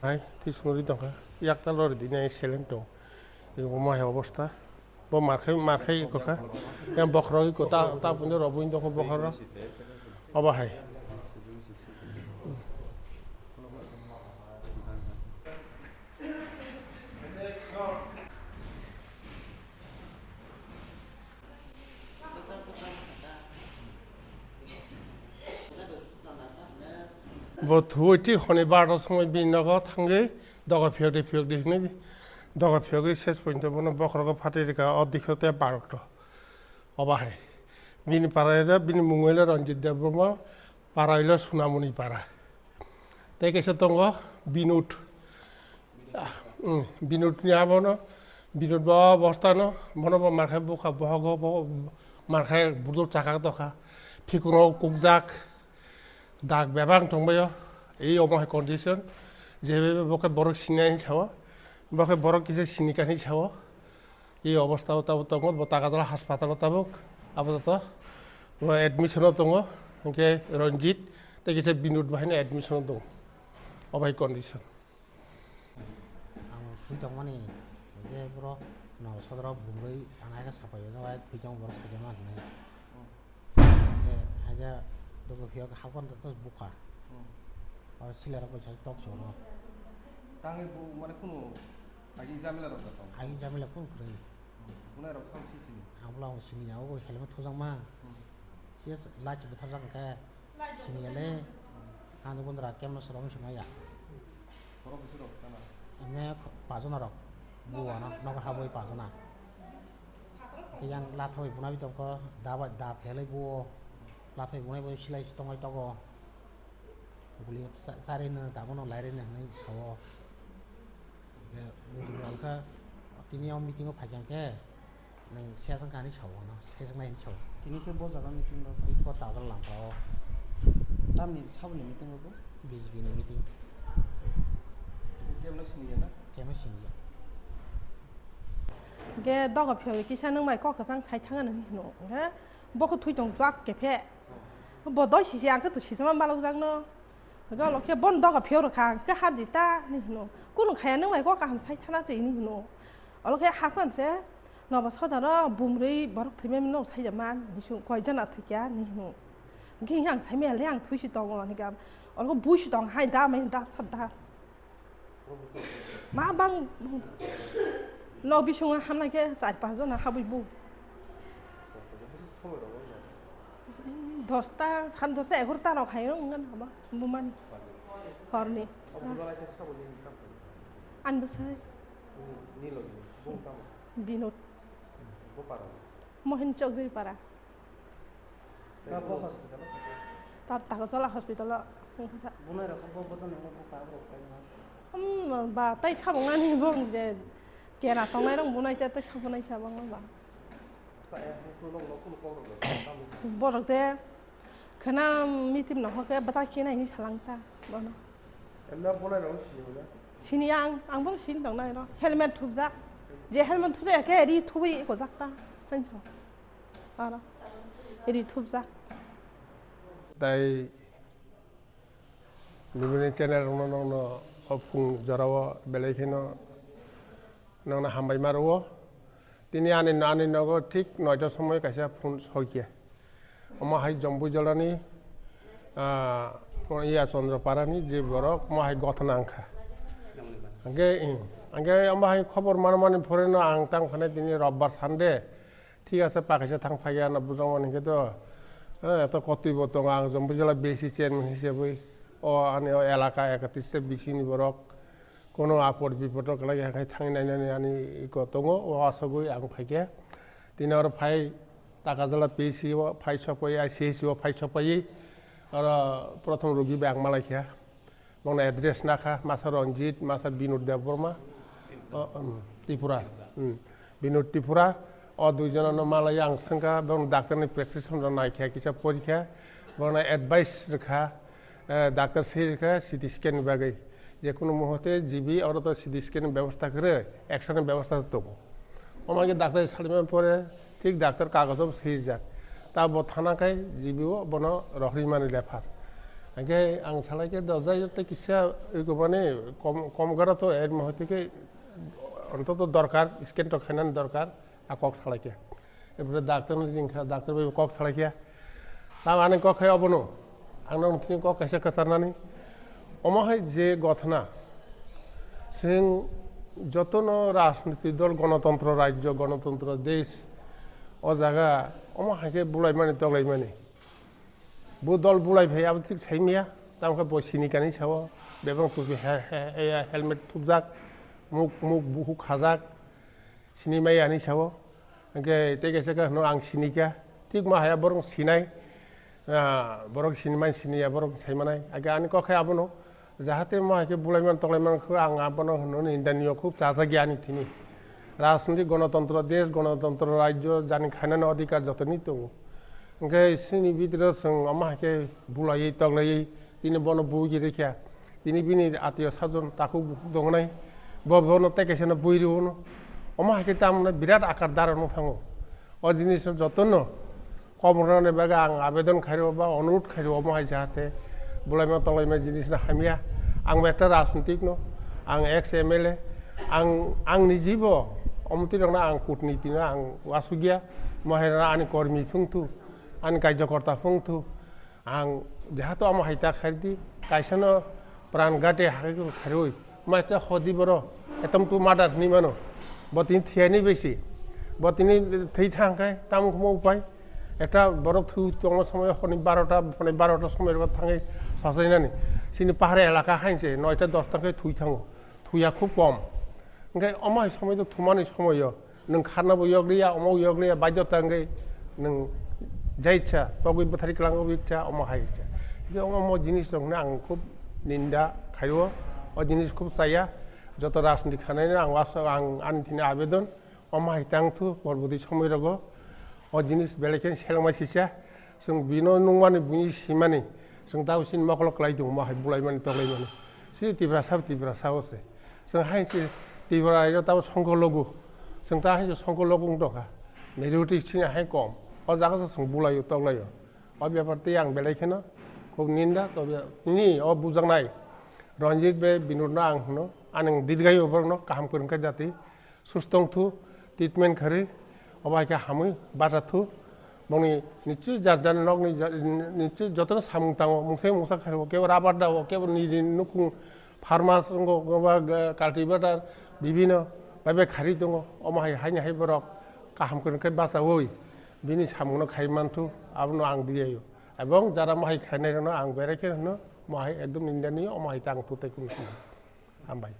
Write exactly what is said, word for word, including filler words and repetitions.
Hai, twi sumuri tongkha. Yaktal rori dini ai silent tong. Ego mo hai obostha. Bo markhai, markhai iko kha. Yang bokhorok iko ta, ta puno robo in tongkha bokhorok. Obo hai. Bo thuwi thik hwnwi barok somoi bini nogo thangwi doga phiyokdi phiyokdi hwnwi doga phiyogwi ses pointo bono bokhorogo phatwi rwkha o dikhoro tei barokto. Obo hai bini para ero bini mung elo Ranjit Debbarma, para elo Sunamoni para. Tei kaisa tongo Binod. Ah, mm, Binodni abono, Binod bo bostano, bono bo markhai bukha bohogo, bo markhai budul chakha tokha, phikuno kukjak, dak bebak tongbaio, ei omo hai condition, je bo khe borok sinai sao, bo khe borok kisa sinikani sao, ei obostha o tabuk tongo, bo Takarjala hospital o tabuk, apato bo admission o tongo, hinkhe Ranjit tei kisa Binod bo haino admission o tongo, obo hai condition. Ang thwi tongmani, hwnkhe borok no sodorok bumrwi ang hai khe sapai o, hai thwi tong borok sajakma hinwi. Hwnkhe hai khe dogo phiyok hakon to bukha. Hmm. O silarok bai sai tok sono. Tangwi bo mane kunu agi jamila rok da tong? Agi jamila kunu kwrwi. Hmm. Bunai rok sam si sini? Ang bwla ang sini ya, o helmet thujakma. Hmm. Sis light bwtharjak hwnkhe. Sini ya le, ang nugwi dora kemno soro wngwi sima ya. Borok bisi rok tana? Emne kho-, pajona rok. Buwa no, nogo habwi pajona. Tei yang lathawai bunai tongkho, da bai, da phelai buo. Lathawai bunai bo silai tongwi togo. Guli sa-, sari no, dabono lairino hinwi sao. Je, buji rok kha, tini o meeting o phaikha khe, nwng sesang kani sao no, sesang nai sao. Tini khe bo jaga meeting rok koi ko tagal lang kao. Tamni saboni meeting rok bo? B J P ni meeting. Kemno siniya na? Kemno siniya. Ge dogo phiyogwi kisa nwng bai kok kwchang sai thang ani hino. Ge bokho thwi tong jak kephe. Bo doi sisi ang khe tu sisima balok jak no. Ga lo khe bon doga phiyok rwkha, ang khe hap di ta, ni hino. Kunu khaya nung bai kok kaham sai thana se, ni hino. Olo khe hakhe se, nobo sodaro bumrwi borok thwimani no sai man, ni su koi jana thwikya, ni hino. Hingke ang sai mele ang thwi si tongo, ni gam. Olo khe bui si tong hai da, mai da, sat da. Ma bang, no bisongo hamnai khe char panch jona habwi bu. Dosta, san dosta, egarota rok hai rok wngkha na haba, bumani. Horni. Ani bwsai. Binod. Mohin Chowdhury para. Ka bo hospital o thangkha? Ta, Takarjala hospital o wngkha ta. Bunai rok bo bodo nangma bo ka borok sai ma. Hmm, ba, tai sabong nani bo je kera tongnai rok bunai te tai sabonai sabong ba. Ta e bo khulong no khulong kok rok. Borok te khana mitim no hoke bata khe nai ni salang ta bono. Emna bunai rok sini na? Sini ang, ang bo sini tongnai ro. Helmet thupjak. Je helmet thupjak khe ri thubui ko jak ta. Hanjo. Aro ri thupjak. Tai bibini channel rokno nokno o phung jorao belai kheno nokno hambai ma rwo. Tini ani, ani nogo thik noita somoi kaisa phone sokya. Omo hai Jompuijolani, ah, iya Chandraparani je borok omo hai gothona wngkha. Hingke, hingke omo hai khobor manmani phore no ang tang phane tini Robbar Sunday. Thik ase, pa kaisa thang phaiya na bujongmani hingke to, eh, to kotwi bo tongo, ang Jompuijola B C chairman hisabwi o ani o elaka ekatris ta B C ni borok kono apor bipor o kwlai ya khai thangwi nainani ani iko tongo, o asogwi ang phaikhe. Tini oro phai Takarjala P C o phai sokpai, I C S o phai sokpai, oro prothom rogi bai ang malaikha. Bongni address nakha, masa Ranjit, masa Binod Debbarma, o, um, Tripura. Um, Binod Tripura, o duijonano malai ang swngkha, bong doctor ni prescription rok naikha, kisa porikha, bongni advice rwkha, eh, doctor se rwkha C T scan ni bagwi. Je kunu muhurte G B oro to C T scan ni bebosta kwrwi, X-ray ni bebosta tongo. Omo khe doctor salima pore, thik doctor kagojo swijak. Ta bo thana khai G B o bono rohorwi mani refer. Hingke ang salai khe dojai tei kisa ego mane kom, kom gara to er mo hoite khe ontoto dorkar, scan to khainani dorkar, a kok salai khe. Ebore doctor ni ringkha, doctor bai kok salai khe. Tamo ani kok hai obono, ang nang thini kok kaisa kwcharnani. Omo hai je gothna, chwng jotono rajniti dol, gonotontro rajyo, gonotontro desh, o jaga omo hai khe bulaimani, toklaimani. Bo dol bulai phai abo thik sai maya, tamo khe bo sini kani sao, bebak tupi he-, he-, he-, helmet thupjak, muk, muk bukhuk khajak, sini maya ani sao. Hingke tei kaisa khe hwno ang sini kha, thik ma haya borok sinai, ah, borok sini mai sini ya borok sai manai. Hingke ani kok khe abono, jahate mo hai khe bulai man toklai man khe ang abono hwno nindaniyo khub chajak ya ani thini. Rajniti gonotontro desh, gonotontro rajyo, jani khainani odhikar jotoni tongo. Hingke chini bidire chwng omo hai khe bulaiwi toklaiwi tini bono bui rikha. Tini bini atiyo sajon takhuk bukhuk tongnai. Bo bono tei kaisa no bui riono. Omo hai khe tamni birat akar darono thango. O jinis no jotono Komornani bagwi ang abedon khairo ba onurot khairo omo hai jahate bulaima tonglaima jinis no hamya. Ang ekta rajnitik no, ang ex M L A, ang, ang nijibo omtwi rokno ang kutniti no ang wasugya, mohai rok ani kormi phungthu, ani kaijokorta phungthu, ang jehato omo hai ta khaidi, kaisa no pran gate hai khairoi, Maitha hodi boro, etam tu madar hinwi mano. Bo tini thiyani besi. Bo tini thwi thang khai, tamo khuma upai. Ekta borok thwi tongma somoy honi barota, honi barota somoy ro thangwi sasainani. Sini pahar elaka hainse, noita dosta khai thwi thango. Thwiya khub kom. Hingke omo hai somoy to thumani somoyo. Nwng kharna bo yokliya, omo yokliya, baidota hingke nwng jai ichha, togwi bwthari kwlangwi ichha, omo hai ichha. Hingke omo, omo jinis rokno ang khub ninda khaio, o jinis khub chaya. Joto rajniti khanai no ang waso ang ani thini abedon, omo hai tang thu, porboti somoi rogo o jinis belai khe selengmai sisa. Chwng bino nungmani, buini simani, chwng tabo chini mokolo kwlai tongo, omo hai bulaimani, toklaimani. Chini Tiprasa, Tiprasa o se. Chwng hai se Tripura raijyo tabo songkho logu. Chwng ta hai se songkho logu wng tongkha. Majority chini hai kom. O jaga se chwng bulaio, toklaio. O bepar tei ang belai kheno khub ninda, tobe tini o bujaknai Ranjit bai Binod no ang hwno, ani dirgayo borokno kaham kwrwng khe jati. Sustong thu, treatment kharwi, obo hai khe hamwi bacha thu. Bongni nichu jar jar nokni ja-, nichu jotono samung tango, mungsa mungsa kharwi, kebo rubber dao, kebo nini nukhung farmers wngo, kebo ga-, cultivator, bibino bai bai kharwi tongo. Omo hai, haini hai borok kaham kwrwng khe bachaui bini samungno khai manthu, abono ang diyaio. Ebong jara mohai khainai rokno ang berai khe hwno, mohai ekdom India ni omo hai tang thu tei kunu. Hambai.